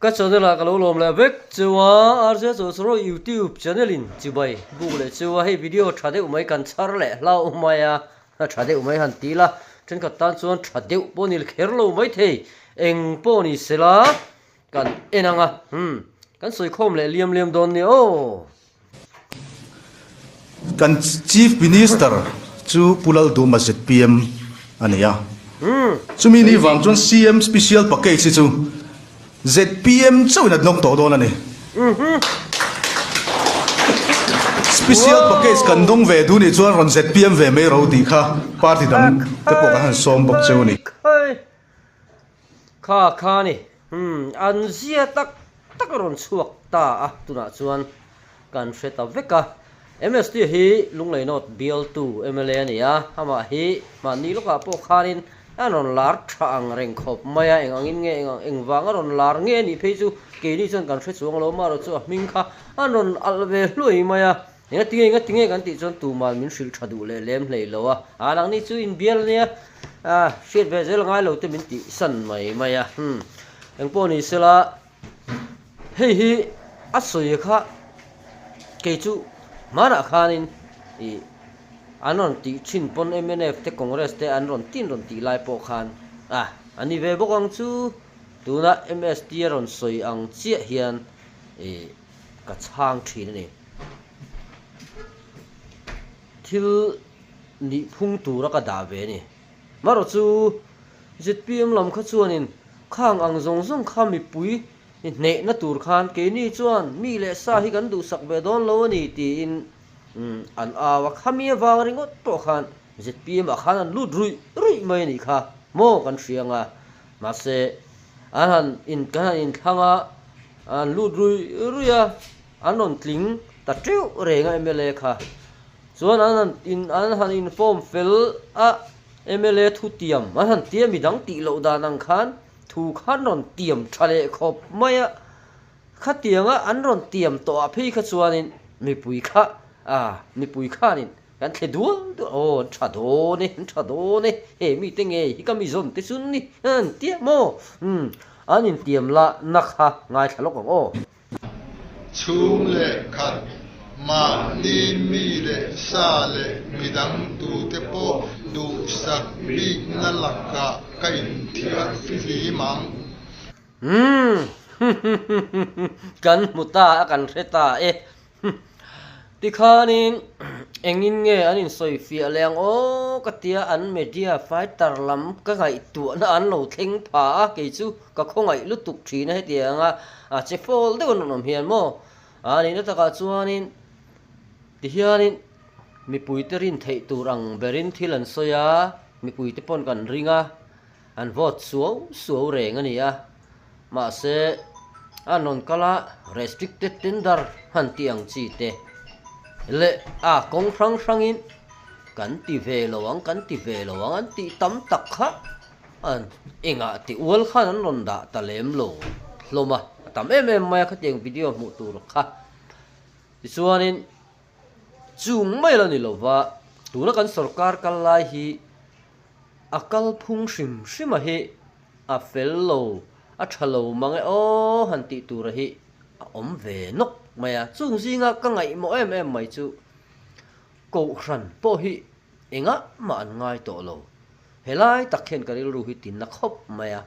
Ka channel ah ka lo lawm leh vek cheu a, RJ Chawchawraw YouTube channel in chibai buk leh cheu a, hei video tha deuh mai kan chhar leh hlauh mai a, tha deuh mai han ti la, thenkhat tan chuan tha deuh pawh ni kher lo mai thei, eng pawh ni sela kan en ang a, umm kan sawi khawm leh liam liam dawn nia aw. Kan Chief Minister chu Pu Lalduma zpm a ni a. Chumi ni vang chuan CM Special Package hi chu zpm chauhin a dawng tawh dawn a ni. Special Package kan dawng ve duh nih chuan rawn zpm ve mai ro tih kha party dang te pawh kan han sawm bawk cheu a ni. Kha kha ni. Umm, an zia tak tak a rawn chhuak ta a, tunah chuan kan hre ta vek a. MST hi Lunglei North bialtu mla a ni a, amah hi mahni lawkah pawh khanin a rawn lar tha ang reng khawp mai a, eng angin nge eng eng vanga rawn lar nge a nih phei chu keini chuan kan hre chuang lo, amaherawhchu a hming kha an rawn alh ve hluai mai a. Enga tinge enga tinge kan tih chuan tuman min hrilh tha duh leh lem hlei lo a, a nangni chu inbial ania, a hriat ve zel ngai lo te min tih san mai mai a, hmm engpawh ni sela hei hi a sawi kha kei chu hmanah khanin ih an rawn tih thin pawn mnf te Congress te an rawn tin rawn tih lai pawh khan a a ni ve bawk ang chu tuna MST a rawn sawi ang chiah hian ih ka chhang thin a ni. Thil nih phung tura ka dah ve a ni. Marawh chu zpm lam kha chuanin khang ang zawng zawng kha mipui hnehna tur khan keini chuan mi leh sa hi kan duhsak ve dawn lo a ni tiin an au a. Khami avang ringawt pawh khan zpm ah khan an lut ruih ruih mai a nih kha maw kan hria ang a. Mahse an han in kan han inthlang a, an lut ruih ruih a. An rawn tling ta teuh reng a mla kha. Chuan an han in an han inform fel a mla thu tiam an han tia midang tih loh dan ang khan thu kha an rawn tiam tha leh khawp mai a. Khatianga an rawn tiam tawh ah phei kha chuanin mipui kha a mipui khanin kan thle dual dual aw an tha dawn e an tha dawn e he mite ngei hi ka mi zawn te chu ni an tia maw umm an intiam lah na kha ngaithla lawk ang aw. Chhung leh khat, mahni mi leh sa leh midang tute pawh duhsak bikna lakah ka inthiar fihlim ang. Umm kan hmu ta a kan hre ta e. Tikhanin engin nge an insawifiah leh ang aw ka tia an media fighter lam ka ngaihtuahna an lo thleng pha a, kei chu ka khawngaih lutuk thin a hetiang a, a che fawl deuh an rawn awm hian maw a nihna takah chuanin tihianin mipuite rin theih tur ang berin thil an sawi a, mipuite pawn kan ring a, an vote suau suau reng a ni a. Mahse, a rawn kal a, restricted tender han tih ang chi te leh a kawng hrang hrangin kan ti ve lo ang, kan ti ve lo ang an tih tam tak kha an engah ti ual khan an rawn dah ta lem lo hlawm a, a tam em em mai a khatiang video hmuh tur kha. Tichuanin chung mai la ni lova tuna kan sorkar kal lai hi a kalphung hrim hrim a hi A fel lo, a tha lo mang e aw han tih tura hi a awm ve nawk mai a. Chung zinga ka ngaihmawh em em mai chu Kohhran pawh hi engah mah an ngai tawh lo. Helai tak hian ka rilru hi tinna khawp mai a.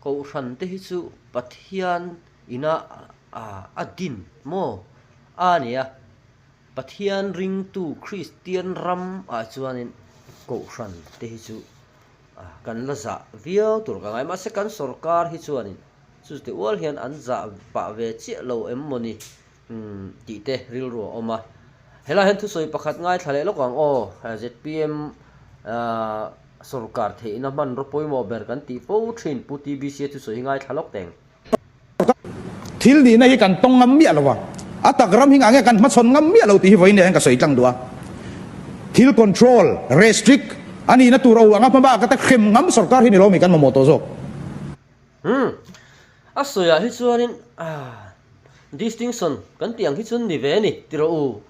Kohhran te hi chu Pathian ina a din maw a nia. Pathian ringtu Kristian ram ah chuanin Kohhran te hi chu Kan la zah viau tur ka ngai. Mahse kan sorkar hi chuanin chute ual hian an zah pah ve chiah lo em mawni tih te rilru a awm a. Helai hian thusawi pakhat ngaithla leh lawk ang aw. Zpm sorkar theihna hmanraw pawimawh ber kan tih fo thin Pu TBC a thusawi hi ngaithla lawk teng. Thil nihna hi kan tawng ngam miah lo a, a tak ram hi ngah nge kan hmachhawn ngam miah lo tih hi vawiin hian ka sawi tlang duh a. Thil control, restrict, a nihna tur a u ang a, hmabak ata hrem ngam sorkar hi ni lo mi kan mamawh tawh zawk. Umm, a sawiah hi chuanin ah distinction kan tih ang hi chuan ni ve a ni ti rawh u.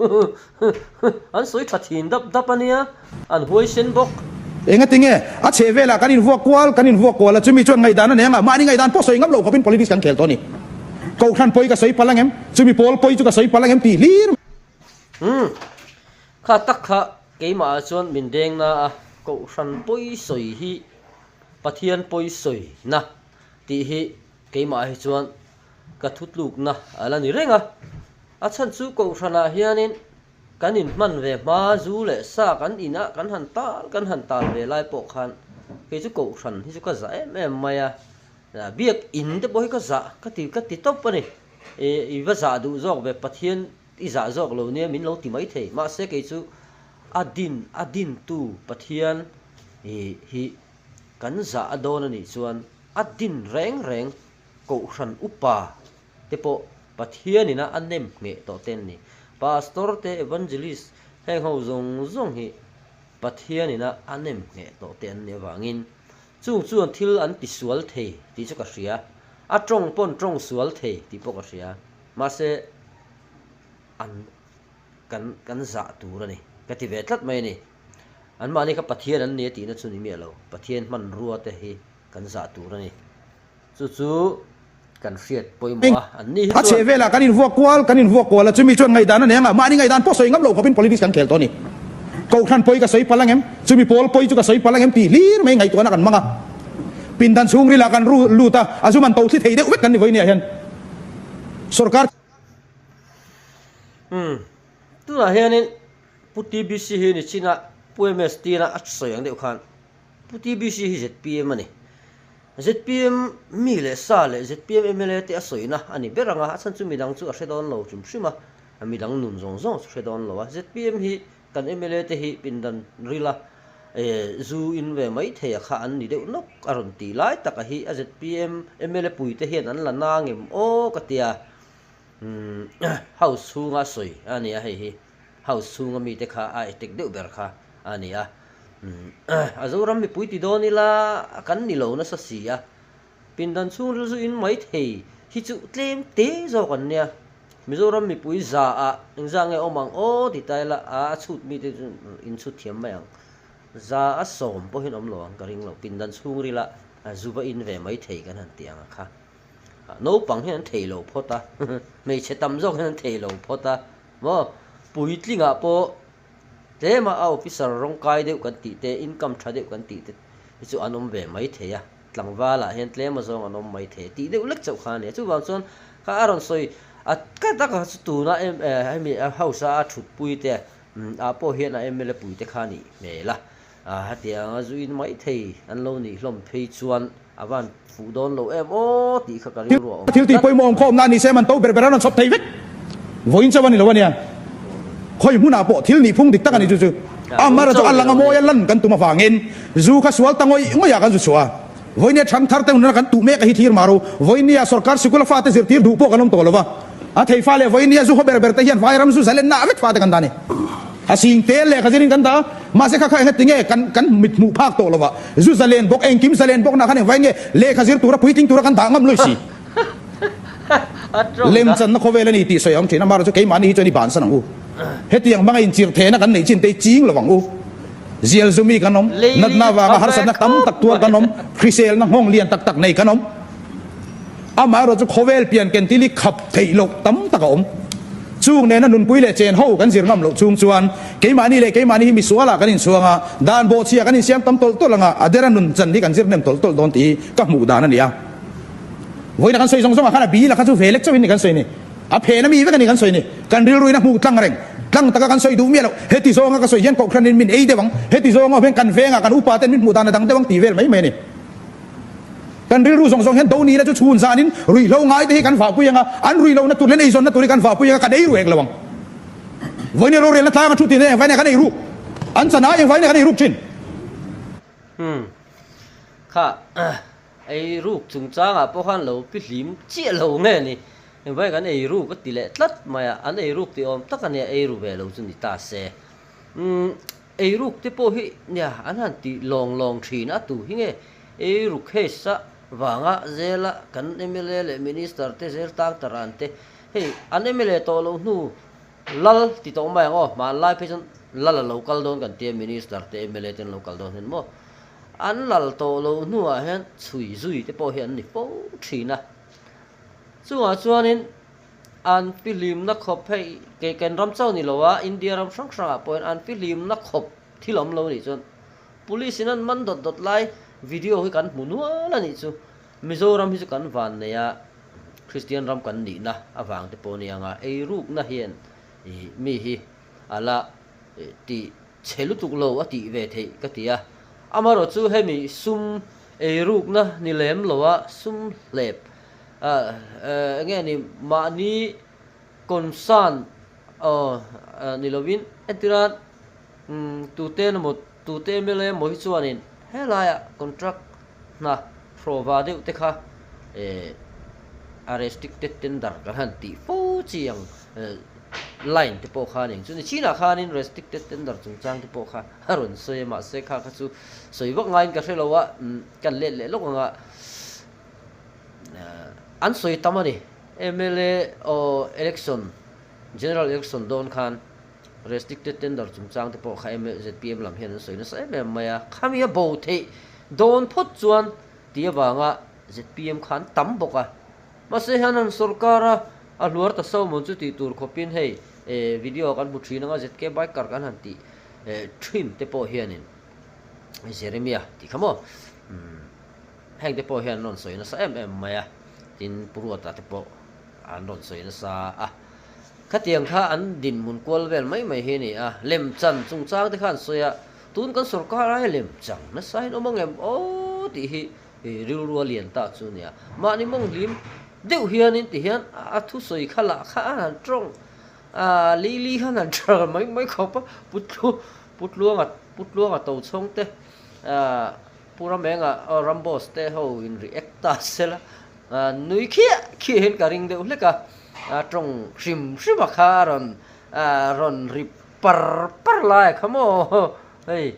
An sawi tha thin dap dap a nia, an huaisen bawk. Engati nge a chheh velah kan invuak kual, kan invuak kual a, chumi chuan ngaihdan a nei anga, mahni ngaihdan pawh sawi ngam lo khawpin politics kan khel tawh a ni. Kohhran pawi ka sawi palh ang em? Chumi pawl pawi chu ka sawi palh ang em tih hlir. Umm. Kha tak kha keimah ah chuan min deng na a, Kohhran pawi sawi hi Pathian pawi sawi na tih hi keimah hi chuan ka thutlukna a la ni reng a. A chhan chu Kohhran ah hianin kan inhman ve hma zu leh sa kan inah kan han tal kan han tal ve lai pawh khan kei chu Kohhran hi chu ka zah em em mai a. Biak in te pawh hi ka zah ka ti ka ti tawp a ni. I va zah duh zawk ve Pathian i zah zawk lo nia min lo ti mai thei. Mahse kei chu a din a dintu Pathian hi kan zah a dawn a nih chuan a din reng reng Kohhran upa te pawh Pathian ina a nem ngheh tawh te an ni. Pastor te Evangelist heng ho zawng zawng hi Pathian ina a nem ngheh tawh te an nih avangin Chung chuan thil an ti sual thei tih chu ka hria, a tawng pawn tawng sual thei tih pawh ka hria, mahse an kan kan zah tur a ni ka ti ve tlat mai a ni. Anmahni kha Pathian an ni a tihna chu ni miah lo, Pathian hmanrua te hi kan zah tur a ni. Chu chu kan hriat pawimawh a, an ni hi A chuan. chheh velah kan invuak kual, kan invuak kual a, chumi chuan ngaihdan a nei ang a, mahni ngaihdan pawh sawi ngam loh khawpin politics kan khel tawh a ni. Kohhran pawi ka sawi palh ang em? Chumi pawl pawi chu ka sawi palh ang em tih hlir mai ngaihtuahna kan hmang a. Pindan chhungrilah kan ru lut a, a zum an to thli thei deuh vek kan ni vawinia hian. Sorkar. Umm, tunah hianin Pu TBC hi ni chin a, Pu MST na a sawi ang deuh khan Pu TBC hi zpm a ni. Zpm mi leh sa leh zpm mla te a sawina a ni ber ang a, a chhan chu midang chu a hre dawn lo hrim hrim a, midang nun zawng zawng chu hre dawn lo a. Zpm hi kan mla te hi pindan rila zu in ve mai thei a kha an ni deuh nawk a rawn tih lai tak a hi a zpm mla pui te hian an la na ngem aw ka tia. House chhunga sawi a ni a hei hi. House chhunga mite kha a attack deuh ber kha a ni a. A Zoram mipui ti dawn ila kan ni lo nasa si a. Pindan chhungril zu in mai thei hi chu tlem te zawk an nia. Mizoram mipui za ah engzah nge awm ang aw ti ta ila a chhut mite chu in chhut thiam mai ang. Za a sawm pawhin awm lo ang ka ring lo. Pindan chhungrila zu va in ve mai thei kan han ti ang a kha. Naupang hian an thei lo phawt a, hmeichhe tam zawk hian an thei lo phawt a. Maw? Puitlingah pawh tlema a officer rawngkai deuh kan tih te, income tha deuh kan tih te hi chu an awm ve mai thei a, tlangvalah hian tlema zawng an awm mai thei a tih deuh lek chauh kha a ni a. Chuvang chuan kha a rawn sawi a ka taka chu tuna hemi house a a thutpui te ah pawh hian a mla pui te kha a nih hmel a, hetianga zu in mai thei an lo nih hlawm phei chuan A van fuh dawn lo em aw tih kha ka rilru a awm Thil tih tlat. pawimawh awm khawmna a ni se man to ber ber an rawn chhawp thei vek. Vawiin chauh a ni lo a nia. Khawi hmunah pawh thil nih phung dik tak a ni chu chu. Amar chu a lang a mawi a lan kan tum avangin zu kha sual ta ngawih ngawih ah kan zu chhuah a. Vawinia thang thar te hunna kan tuh mek a hi thlir mah ro. Vawinia sorkar sikul a fate zirtir duh pawh kan awm tawh lo va. A thei fa leh vawinia zu haw ber ber te hian vairam zu zalenna ah vek fate kan dah a ni. A sing tel lehkha zirin kan dah a, mahse kha kha enga tinge kan kan mit hmuh phak tawh lova zu zalen bawk engkim zalen bawk nah khan engvai nge lehkha zir tura puitling tura kan dah ngam lawih si. Lemchanna khawvel a ni tih sawi ang thin a, amaherawhchu chu keimahni hi chuan i bansan ang u. Hetiang hmanga inchirthehna kan neih chin te hi ching lovang u. Zial zumi kan awm, natna avanga harsatna tam tak tuar kan awm, hriselna nghawng lian tak tak nei kan awm. Amaherawhchu khawvel pian ken til hi khap theih loh tam tak a awm. Chung nena nunpui leh chen ho kan zir ngam loh chung chuan keimahni leh keimahni hi misualah kan inchhuang a, dan bawhchhia kan insiam tam tawlh tawlh anga a dera nun chan hi kan zir hnem tawlh tawlh dawn tih hi ka hmuh dan a ni a. Vawiina kan sawi zawng zawngah khan a bil a kha chu ve lek chauhin ni kan sawi ni. A phen a mi vek a ni kan sawi ni. Kan rilruin a hmuh tlang reng. Tlang taka kan sawi duh miah loh. Heti zawnga ka sawi hian kohhranin min ei deuh ang, heti zawnga awm hian kan vengah kan upa ten min hmuh dan a dang deuh ang tih vel mai mai a ni. Kan rilru zawng zawng hian do nihna chu chhun zanin ruihhlo ngaite hi kan vahpui ang a, an ruihlohna tur leh an eizawnna tur hi kan vahpui ang a, kan ei ruh ek lo ang. Vawiin rorelna tlanga thu tihna engvaiin kan ei ruk? An chan a engvaiin kan ei ruk thin? Umm. Kha ei ruk chungchangah pawh khan lo pi hlim chiah lo nge ni? Engvaiin kan ei ruk a ti leh tlat mai a, an ei ruk tih awm tak a nia, ei ru ve lo chu ni ta se. Umm. Eiruk te pawh hi nia an han ti lawng lawng thin a, tu hi nge eiruk case a vanga zela kan mla leh minister te zel tang ta ran te hei an mla tawh loh hnu lal ti tawh mai ang aw hmanlai phei chuan lal a lo kal dawn kan tia minister te mla te an lo kal dawn hian maw an lal tawh loh hnuah hian chhui zui te pawh hi an ni fo thin a. Chungah chuanin an fihlimna khawp hei kei kan ram chauh ni lo a, India ram hrang hrangah pawhin an fihlimna khawp thil awm lo nih chuan Police in an man dawt dawt lai video hi kan hmu nual a nih chu. Mizoram hi chu kan van nei a, Kristian ram kan nihna avang te pawh a ni ang a, eirukna hian mi hi a la ti chhe lutuk lo a tih ve theih ka ti a. Amaherawhchu chu hemi sum eirukna ni lem lo a, sum hlep eng nge ni mahni concern ni lovin entirah tute emaw tute mla emaw hi chuanin helaiah contract hna hrawva deuh te kha a restricted tender kan han tih fo chi ang line te pawh kha a ni ang chu ni chinah khanin restricted tender chungchang te pawh kha a rawn sawi a mahse kha kha chu sawi vak ngaiin ka hre lo a kan let leh lawk ang a an sawi tam a ni mla aw election general election dawn khan Restricted tender chungchang te pawh kha MZPM lam hian an sawi nasa em em mai a, khami a bo theih dawn phawt chuan tih avanga zpm kha an tam bawk a. Mahse hian an sorkar a, a hluar ta so mawn chu tih tur khawpin hei video kan hmu thin anga ZK Biker kan han tih thin te pawh hianin Jeremia tih kha maw heng te pawh hian an rawn sawi nasa em em mai a, tin Pu Ruata te pawh an rawn sawi nasa a. Khatiang kha an dinhmun kual vel mai mai hi a ni a, lemchan chungchang te kha an sawi a, tun kan sorkar aia lemchang nasa in awm ang em aw tih hi rilru a lian ta chu a ni a. Mahni mawng hlim deuh hianin ti hian a thusawi kha lah kha an han tawng a, li li khan han tha mai mai khawp a, Putlu Putluanga Putluanga Tochhawng te Pu Ramenga Ramboss te ho in react ta sela Nui khiah khiah hian ka ring deuh hlek a, a tawng hrim hrim a kha a rawn rawn ri par par lai a kha maw hei.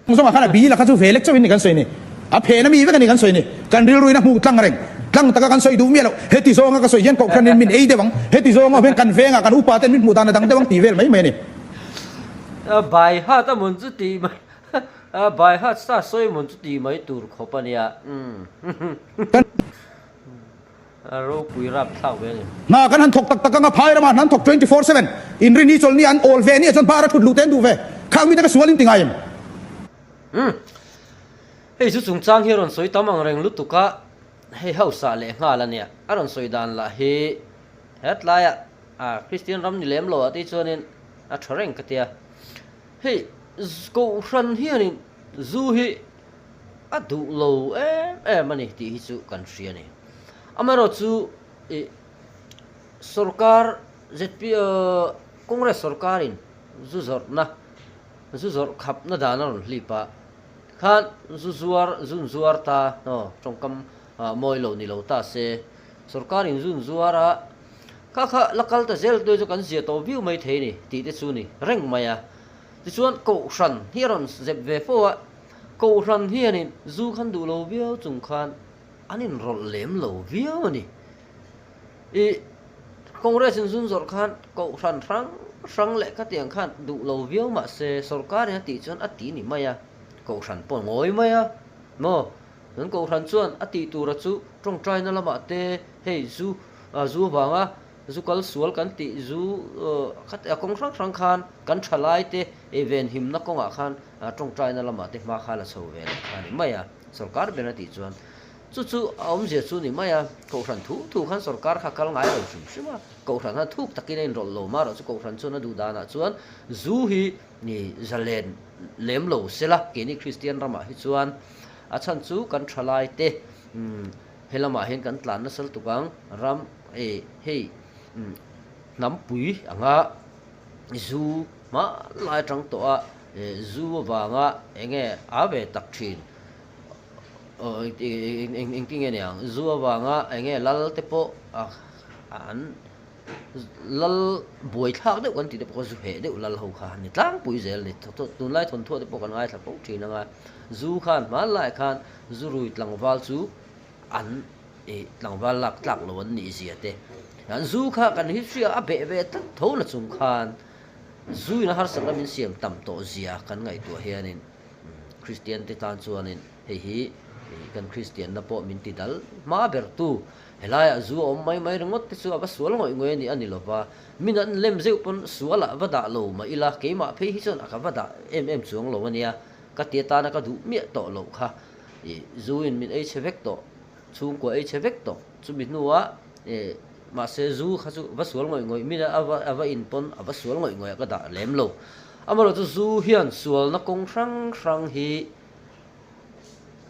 Zawngah khan a bi la kha chu ve lek chauhin ni kan sawi ni, a phen a mi vek a ni kan sawi ni, kan rilruin a hmuh tlang reng, tlang taka kan sawi duh miah loh, heti zawnga ka sawi hian kohhranin min ei deuh ang, heti zawnga hian kan vengah kan upa ten min hmuh dan a dang deuh ang tih vel mai mai a ni. Bai hat a mun chu tih mai A by heart sa sawi mun chu ti mai tur khawp a nia. A ropui rap thlak ve a ni. Hna kan han thawk tak tak anga phai ramah hna an thawk 24/7 inrin hi chawlhni an awl ve nia chuan bar a thut luh te an duh ve khang mite ka sual in ti ngai em? Umm. Hei chu chungchang hi a rawn sawi tam ang reng lutuk a, hei hausa leh nghal a nia. A rawn sawi dan lah hi hetlaiah a Kristian ram ni lem lo ah te chuanin a tha reng ka tia. Hei Kohhran hianin zu hi a duh lo em em a ni tih hi chu kan hria a ni. Amaherawhchu ih sorkar ZP Congress sorkarin zu zawrhna zu zawrh khapna dan a rawn hlip a, khan zu zuar zun zuar ta aw tawngkam mawi lo ni lo ta se sorkarin zun zuar a Kha kha la kal ta zel tui chu kan zia tawh viau mai thei ni tih te chu ni reng mai a. Tichuan Kohhran hi a rawn zep ve fo a, Kohhran hianin zu khan duh lo viau chung khan an inrawlh lem lo viau a ni. I Congress in zun zawrh khan Kohhran hrang hrang leh khatiang khan duh lo viau mah se sorkarin a tih chuan a ti ni mai a, Kohhran pawh a ngawi mai a maw? Kan Kohhran chuan a tih tura chu tawngtaina lamah te hei zu zu avanga zu kal sual kan tih zu kha kawng hrang hrang khan kan thalai te ei venhimna kawngah khan tawngtaina lamah te hma kha la chho ve leh kha a ni mai a, sorkar ber a tih chuan chu chu a awmzia chu a ni mai a, Kohhran thu thu khan sorkar kha kal ngai lo hrim hrim a, Kohhran khan thuk takin a inrawlh lo marawh chu Kohhran chuan a duh danah chuan zu hi zalen lem lo sela keini Kristian ramah hi chuan a chhan chu kan thalai te He lamah hian kan tlan nasa lutuk ang, ram eh hei hnampui anga zu hma lai atang tawh a eh zu avanga eng nge a ve tak thin aw engtin nge niang zu avanga eng nge lal te pawh an lal buaithlak deuh kan tih te pawh kha zu heh deuh lal ho kha a ni tlangpui zel a ni tunlai thawnthuah te pawh kan ngaithla fo thin anga zu khan hmanlaiah khan Zurui tlangval chu an ih tlangval lak tlak lo an nih zia te, an zu kha kan history ah a beh ve tlat tho na chung khan zuin a harsatna min siam tam tawh zia kan ngaihtuah hianin Kristian te tan chuanin hei hi Kan Kristianna pawh min ti dal hma ber tu. Helaiah zu a awm mai mai ringawt te chu a va sual ngawih ngawih a ni a ni lova. Min an lem zeuh pawn sualah va dah lo mah ila keimah phei hi chuan a ka va dah em em chuang lo a nia. Ka ti atana ka duh miah tawh loh kha. Ih zu in min ei chhe vek tawh, chhungkua ei chhe vek tawh. Chumi hnuah ih mahse zu kha chu va sual ngawih ngawih min a va a va in pawn a va sual ngawih ngawih a ka dah lem lo. Amaherawhchu zu hian sualna kawng hrang hrang hi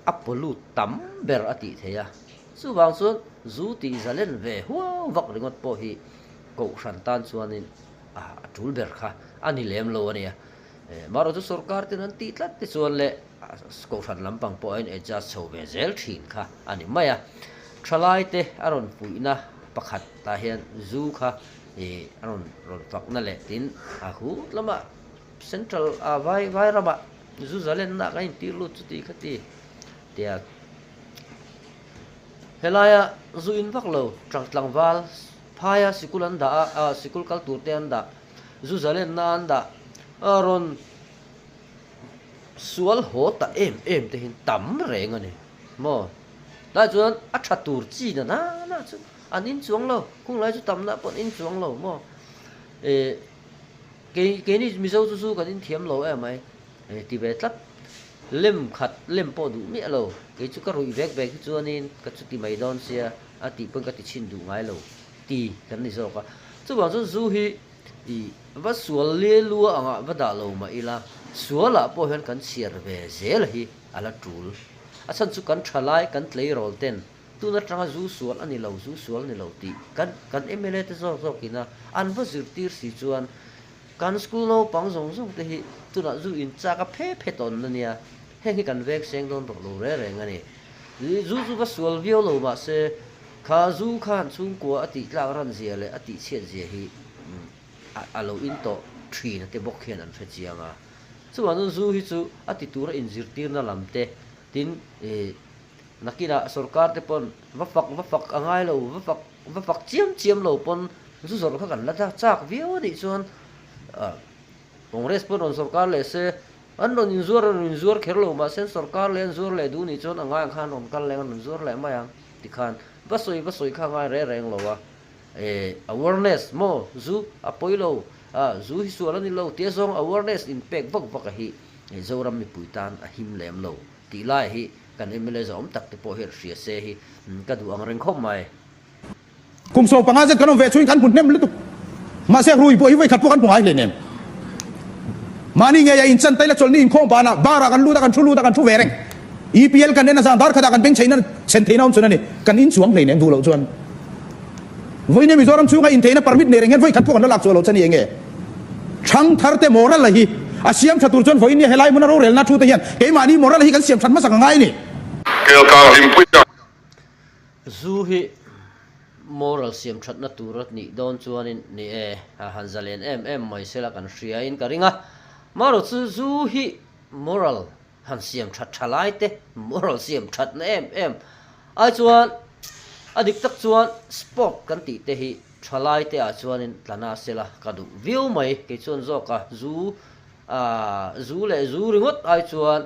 a pollute tam ber a tih theih a. Chuvang chuan zu tih zalen ve huau vak ringawt pawh hi kohhran tan chuanin a tul ber kha a ni lem lo a nia. Marawh chu sorkar ten an tih tlat te chuan leh kohhran lampang pawh a in adjust chho ve zel thin kha a ni mai a. Thalai te a rawn puihna pakhat tah hian zu kha a rawn rawn fakna leh tin a hut lamah central a vai vai ramah zu zalenna kan intir lut chuti khati tia helaia zu in vak lo tlangval phaia sikul an dah a ah sikul kal tur te an dah zu zalenna an dah a rawn sual haw ta em em te hian tam reng a ni maw tlai chuan a tha tur chi na na na chu an in chuang lo khung lai chu tamna pawh an in chuang lo maw eh kei keini mizo chu chu kan inthiam lo em mai ti ve tlat lem khat lem pawh duh miah lo kei chu ka ruih vek vek hi chuanin ka chuti mai dawn sia a tih pawn ka ti chhin duh ngai lo ti kan ni zawk a chuvang chuan zu hi ih va sual le lua angah va dah lo mah ila sualah pawh hian kan chhiar ve zel hi a la tul a chhan chu kan tha lai kan tleirawl ten tun atanga zu sual a ni lo zu sual a ni lo tih kan kan mla te zawk zawk ina an va zirtir si chuan Kan school naupang zawng zawng te hi tunah zu in chak a phe phe tawn a nia, heng hi kan veng seng dawn tawh lo reng reng a ni. Zu chu va sual viau lo mah se, kha zu khan chhungkua a tih tlak ran zia leh a tih chhiat zia hi a lo in tawh thin a te bawk hian an hre chiang a. Chuvang chuan zu hi chu a ti tura inzirtirna lam te, tin nakinah sorkar te pawn va fak va fak a ngai lo, va fak Va fak chiam chiam lo pawn zu zawrh kha kan la ta chak viau a nih chuan Congress pawn rawn sorkar leh se an rawn inzuar an rawn inzuar kher lo mahse an sorkar leh an zuar leh duh nih chuan a ngai ang khan rawn kal leh ang an rawn zuar leh mai ang tikhan va sawi va sawi kha a ngai reng reng lo a eh awareness maw zu a pawi lo ah zu hi sual a ni lo tia zawng awareness in pek vak vak a hi Zoram mipui tan a him lem lo tih lai hi kan mla zawm tak te pawh hian hria se hi ka duh ang reng khawp mai. Kum 15 zet kan awm ve chhuin kan hmu hnem lutuk. Mahse rui pawh hi vawikhat pawh kan hmu ngai hle nem. Mahni ngei a inchan taila chawlhni inkhawm banah bar ah kan lut a kan thu lut a kan thu ve reng. EPL kan en a zan dar khatah kan beng chheihna chhen theihna awm chhun a ni. Kan inchuang hlei nem duh loh chuan. Vawiin Mizoram chhunga intheihna permit nei reng hian vawikhat pawh kan la lak chhuah loh chuan i enge? Thangthar te moral a hi a siam tha tur chuan vawiin nia helai hmuna rorelna thu te hian keimahni moral a hi kan siam that hmasak a ngai a ni. Kelkang hlimpuia. Zu hi moral siam thatna tur a nih dawn chuanin ni e, a han zalen em em mai sela kan hria in ka ring a. Marawh chu zu hi moral han siam that tha lai te, moral siam thatna em em ai chuan a dik tak chuan sport kan tih te hi tha lai te ah chuanin tlana sela ka duh viau mai. Kei chuan zawk a zu ah zu leh zu ringawt ai chuan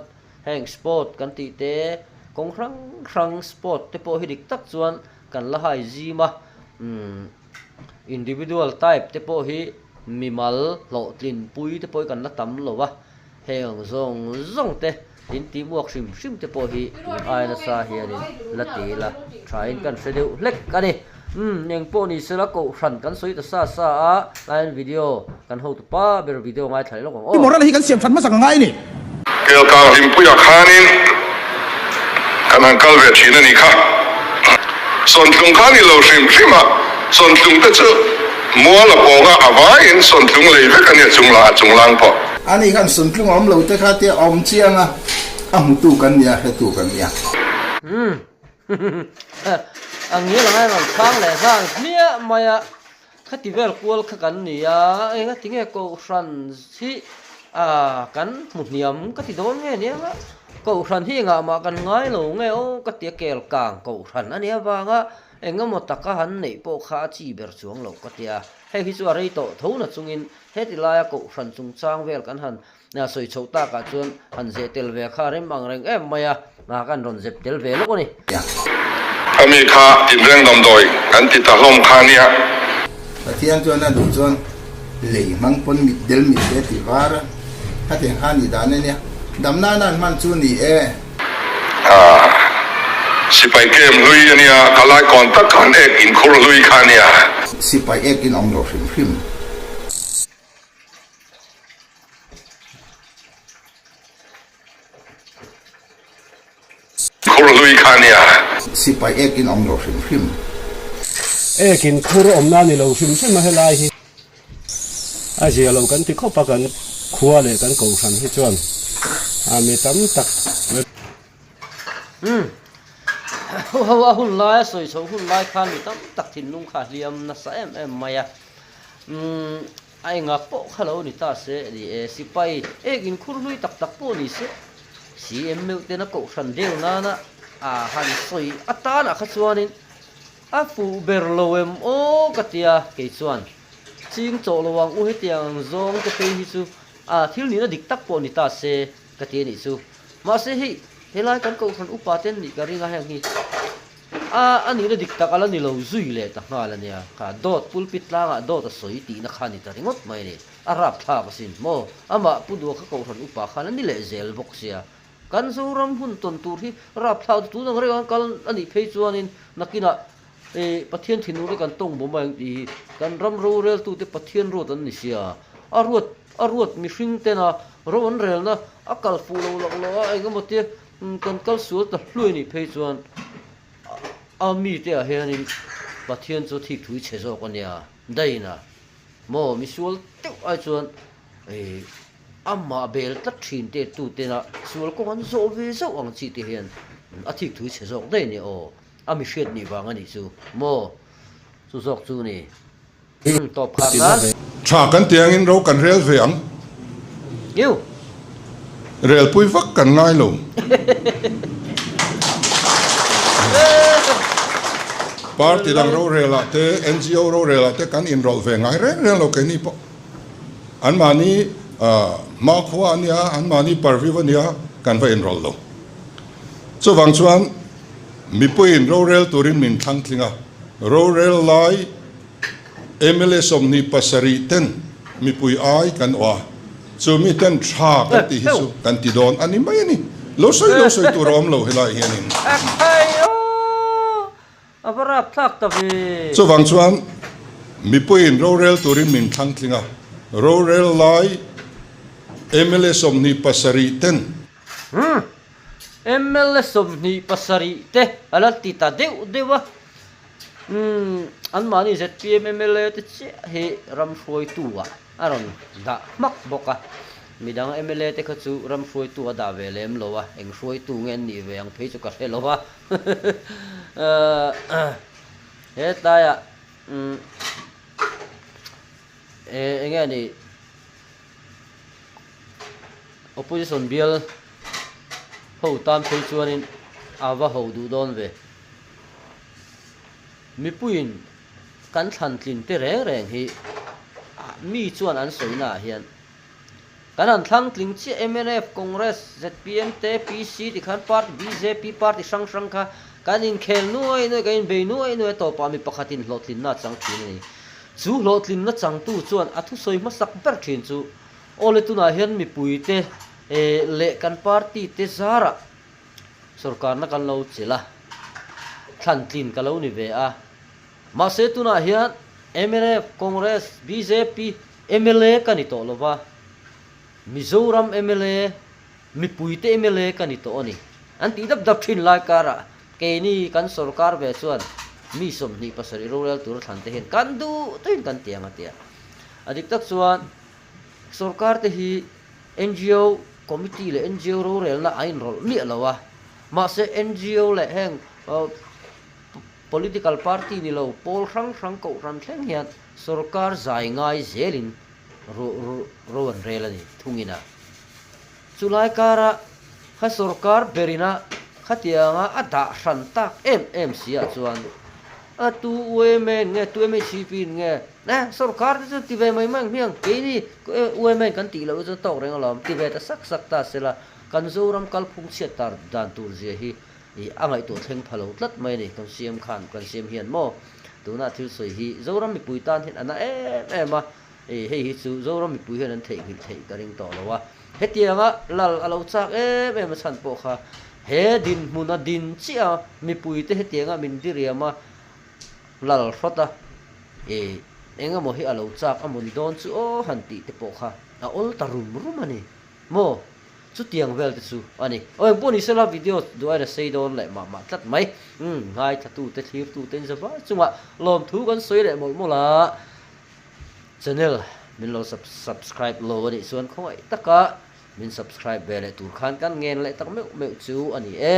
Heng sport kan tih te, kawng hrang hrang sport te pawh hi dik tak chuan kan la hai zim a, umm individual type te pawh hi mimal hlawhtlin pui te pawh hi kan la tam lo a, heng ang zawng zawng te in tih muak hrim hrim te pawh hi tun ai nasa hianin la ti ila thain kan hre deuh hlek a ni. Umm eng pawh ni sela kohhran kan sawi ta sa sa a, tlaiin video kan hotu pa ber video ngaithla leh lawk ang aw. Moral hi kan siam that hmasak a ngai a ni. Kelkang hlimpuia khanin kan han kal ve thin a nih kha. Sawntlung kha a ni lo hrim hrim a, sawntlung te chu mual a pawnga a vaiin sawntlung lei vek a nia chungla a chunglang pawh. Ani khan sawntlung a awm lo te kha tia a awm chiang a, a hmutu kan nia, hretu kan nia. Umm. A ngial ang a rawn chhang leh nghal hmiah mai a, khati vel kual kha kan ni a, eng a ti nge Kohhran hi ah kan hmu hniam ka ti dawn nge nia nga, Kohhran hi engah mah kan ngai lo nge aw ka ti a, kel kang Kohhran a nih avanga eng emaw taka han neih pawh kha a chi ber chuang lo ka ti a. Hei hi chu a rei tawh tho na chungin heti laia kohhran chungchang vel kan han sawi chhoh takah chuan han zeh tel ve kha rem ang reng em mai a, kan rawn zep tel ve lawk a ni. A mi kha tinreng damdawi kan ti ta hlawm kha nia. Pathian chuan a duh chuan lei hmang pawn mit del mit te ti var a, khatiang kha nih dan a nia. Damna nan hman chu ni e. Aah. Sipai kem hlui a nia, ka lai kawn tak khan ek inkhur hlui kha a nia. Sipai ek in awm lo hrim hrim. Khur hlui kha a nia. Sipai ek in awm lo hrim hrim. Ek in khur awmna a ni lo hrim hrim a helai hi. A zia lo kan ti khawp a kan khua leh kan kohhran hi chuan a mi tam tak. Umm. Ho ho a hun lai a sawi chhoh hun lai khan mi tam tak thinlung kha a hliam nasa em em mai a. Umm a enga pawh kha lo ni ta se ni e sipai ek in khur hlui tak tak pawh ni se CM meuh ten a kohhran deuh nana a han sawi atanah kha chuanin A fuh ber lo em aw ka ti a, kei chuan ching chawh lo ang u hetiang ang zawng te phei hi chu a thil nihna dik tak pawh ni ta se ka ti a nih chu. Mahse hei helai kan kohhran upa ten nih ka ring a heng hi a a nihna dik tak a la ni lo zui leh ta nghal a nia, kha dawt pulpit tlangah dawt a sawi tihna kha ni ta ringawt mai a ni, a rapthlak asin maw amah Pu Duha kha kohhran upa khan a ni leh zel bawk sia. Kan Zoram hun tawn tur hi rapthlak chu tun ang reng ang kal a nih phei chuanin nakinah eh Pathian thinur hi kan tawng bawm ang tih hi kan ram roreltute Pathian ruat an ni sia. A ruat a ruat mihring tena ro an relna a kal fuh lo lak lo a eng emaw te kan kal sual ta hluai a nih phei chuan a mite ah hianin Pathian chu thik thui chhe zawk a nia daina maw misual deuh ai chuan eh Amah bel tlat thin te tu tena sual kawng an zawh ve zauh ang chi te hian a thik thui chhe zawk daih a ni aw, a mi hriat nih vang a nih chu maw chu zawk chu ni tawp khar nan. Tha kan ti angin ro kan rel ve ang. Ngiu. Relpui vak kan ngai lo. Party dang rorelah te, NGO rorelah te kan inrawlh ve ngai reng reng lo keini pawh. Anmahni hmakhua a nia, anmahni parviu a nia, kan va inrawlh lo. Chuvang chuan mipuiin rorel turin min thlang tling a, rorel lai mla 27 ten mipui ai kan awh a, chu mi ten tha kan tih hi chu kan ti dawn a ni mai a ni. Lo sawi lo sawi tur a awm lo helaiah hianin. A va rap thlak ta ve. Chuvang chuan mipuiin rorel turin min thlang tling a, rorel lai mla 27 ten. Umm. Mla 27 te a la ti ta deuh deuh a. Umm anmahni zpm mla te chiah hi ram hruaitu ah a rawn dah hmak bawk a. Midang mla te kha chu ram hruaitu a dah ve lem lo a, eng hruaitu nge an nih ve ang phei chu ka hre lo a. Hetlaiah eng nge ni opposition bial ho tan phei chuanin a va ho duh dawn ve. Mipuiin kan thlan tlin te reng reng hi mi chuan an sawina ah hian Kan han thlang tling chiah mnf, Congress, zpm te, PC ti khan party, bjp party hrang hrang kha kan inkhel nuai nuai, kan inbei nuai nuai a tawpah mi pakhatin hlawhtlinna a chang thin a ni. Chu hlawhtlinna changtu chuan a thusawi hmasak ber thin chu awle tunah hian mipuite leh kan party te zarah sorkarna kan lo chelh a, thlantlin ka lo ni ve a. Mahse tunah hian mnf, Congress, bjp, mla ka ni tawh lova, Mizoram mla, mipuite mla ka ni tawh a ni. An tih dap dap thin lai karah keini kan sorkar ve chuan mi 27 rorel tura thlan te hian kan duh tuin kan ti ang a ti a. A dik tak chuan sorkar te hi ngo committee leh ngo rorelna a inrawlh miah lo a, mahse ngo leh heng Political party ni lo pawl hrang hrang kohhran thleng hian sorkar zai ngai zelin ro an rel a ni thungin a. Chulai kara kha sorkar berina khatianga a dah hran tak em em si ah chuan a tu UMA in nge tu MHCP in nge Eh, sorkar te chuan ti ve mai mai ang hmiang, keini UMA in kan tih loh chuan tawk reng alawm, ti ve ta sak sak ta sela, kan Zoram kalphung chhiat tar dan tur zia hi ih a ngaihtuah thleng pha lo tlat mai a ni, kan siam khan, kan siam hian maw? Tuna thil sawi hi Zoram mipui tan hian a na em em a, ih hei hi chu Zoram mipui hian an theihnghilh theih ka ring tawh lo a, hetianga lal a lo chak em em a chhan pawh kha he dinhmun a din chiah a, mipuite hetianga min diriam a, Lal hrawt a, E, eng emaw hi a lo chak a mawni dawn chu aw han tih te pawh kha a awl ta rum rum a ni maw? Chutiang vel te chu a ni. Aw engpawh ni sela video duain a sei dawn leh mah mah tlat mai. Umm, ngaithlatute, thlirtute in zavai chungah lawmthu kan sawi leh mawlh mawlh a, channel min lo subscribe lo a nih chuan khawngaih taka min subscribe ve leh tur khan kan ngen leh tak meuh meuh chu a ni e.